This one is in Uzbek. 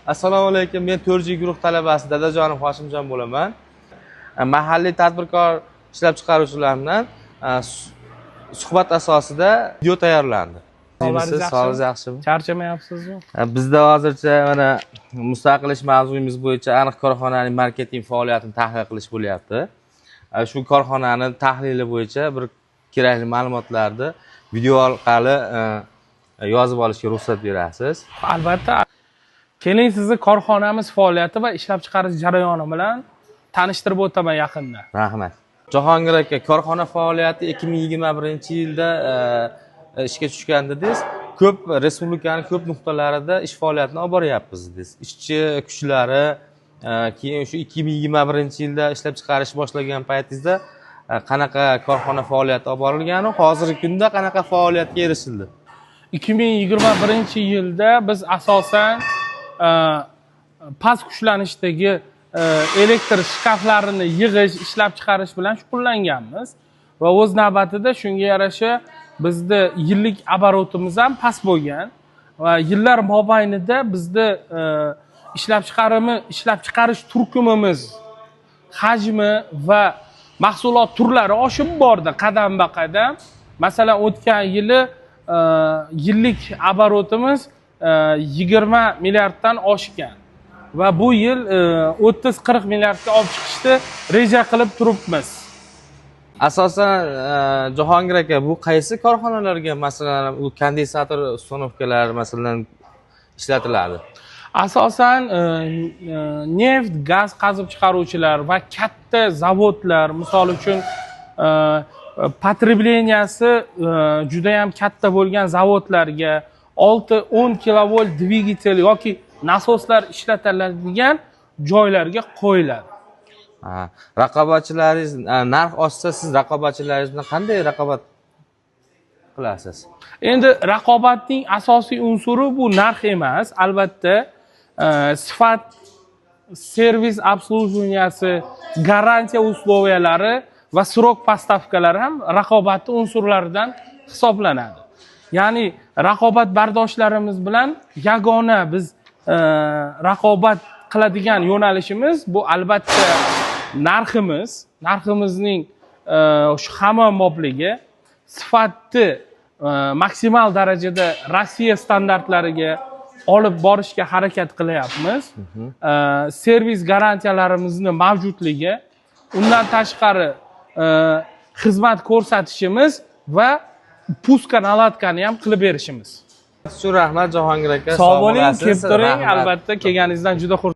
Assalomu alaykum, men 4 guruh talabasi Dadajonov Hoshimjon bo'laman. Mahalliy tadbirkor ishlab chiqaruvchilar bilan suhbat asosida video tayyorlandi. Sog'ligingiz Sog'ligingiz yaxshimi? Charchamayapsizmi? Bizda hozircha mana mustaqil ish mavzuyimiz bo'yicha aniq korxonaning marketing faoliyatini tahlil qilish bo'lyapti. Shu korxonani tahlili bo'yicha bir kerakli ma'lumotlarni video orqali yozib olishga ruxsat berasiz. Albatta. Keling, sizni korxonamiz faoliyati va ishlab chiqarish jarayoni bilan tanishtirib o'taman yaqinda. Rahmat. Jahongir aka, korxona faoliyati 2021-yilda ishga tushgan dedingiz. Ko'p respublikaning ko'p nuqtalarida ish faoliyatini olib boryapmiz dedingiz. Ishchi kuchlari, keyin shu 2021-yilda ishlab chiqarish boshlagan paytingizda qanaqa korxona faoliyati olib borilgani, hozirgi kunda qanaqa faoliyatga erishildi? 2021-yilda biz asosan past kuchlanishdagi elektr shkaflarini yig'ish, ishlab chiqarish bilan shug'ullanganmiz va o'z navbatida shunga yarasha bizni yillik оборот imiz ham past bo'lgan va yillar mobaynida bizni ishlab chiqarish turkumimiz hajmi va mahsulot turlari oshib bordi qadamba qadam. Masalan, o'tgan yili yillik оборот imiz 20 milliarddan oshgan va bu yil 30-40 milliardga olib chiqishni reja qilib turibmiz. Asosan, Jahongir aka, bu qaysi korxonalarga, masalan, u kondensator установка lar, masalan, ishlatiladi? Asosan neft, gaz qazib chiqaruvchilar va katta zavodlar, misol uchun, потребления si judayam katta bo'lgan zavodlarga 6-10 kilovolt dvigatel yoki nasoslar ishlatiladigan joylarga qo'yiladi. Ha, raqobatchilaringiz narx oshsa, siz raqobatchilaringiz bilan qanday raqobat qilasiz? Endi raqobatning asosiy unsuri bu narx emas, albatta, sifat, servis обслуживания si, garantiya условия lari va срок поставка lari ham raqobatni unsurlaridan hisoblanadi. Ya'ni raqobat bardoshlarimiz bilan yagona biz raqobat qiladigan yo'nalishimiz bu, albatta, narximiz, narximizning shu hammabopligi, sifatni maksimal darajada Rossiya standartlariga olib borishga harakat qilyapmiz. Servis garantiyalarimizni mavjudligi, undan tashqari xizmat ko'rsatishimiz va пусконаладка ni ham qilib berishimiz. Shu, rahmat, Jahongir aka. Sog' bo'ling, bo'lasiz. Kelib turing, Rahmat. Albatta, kelganingizdan juda xursand.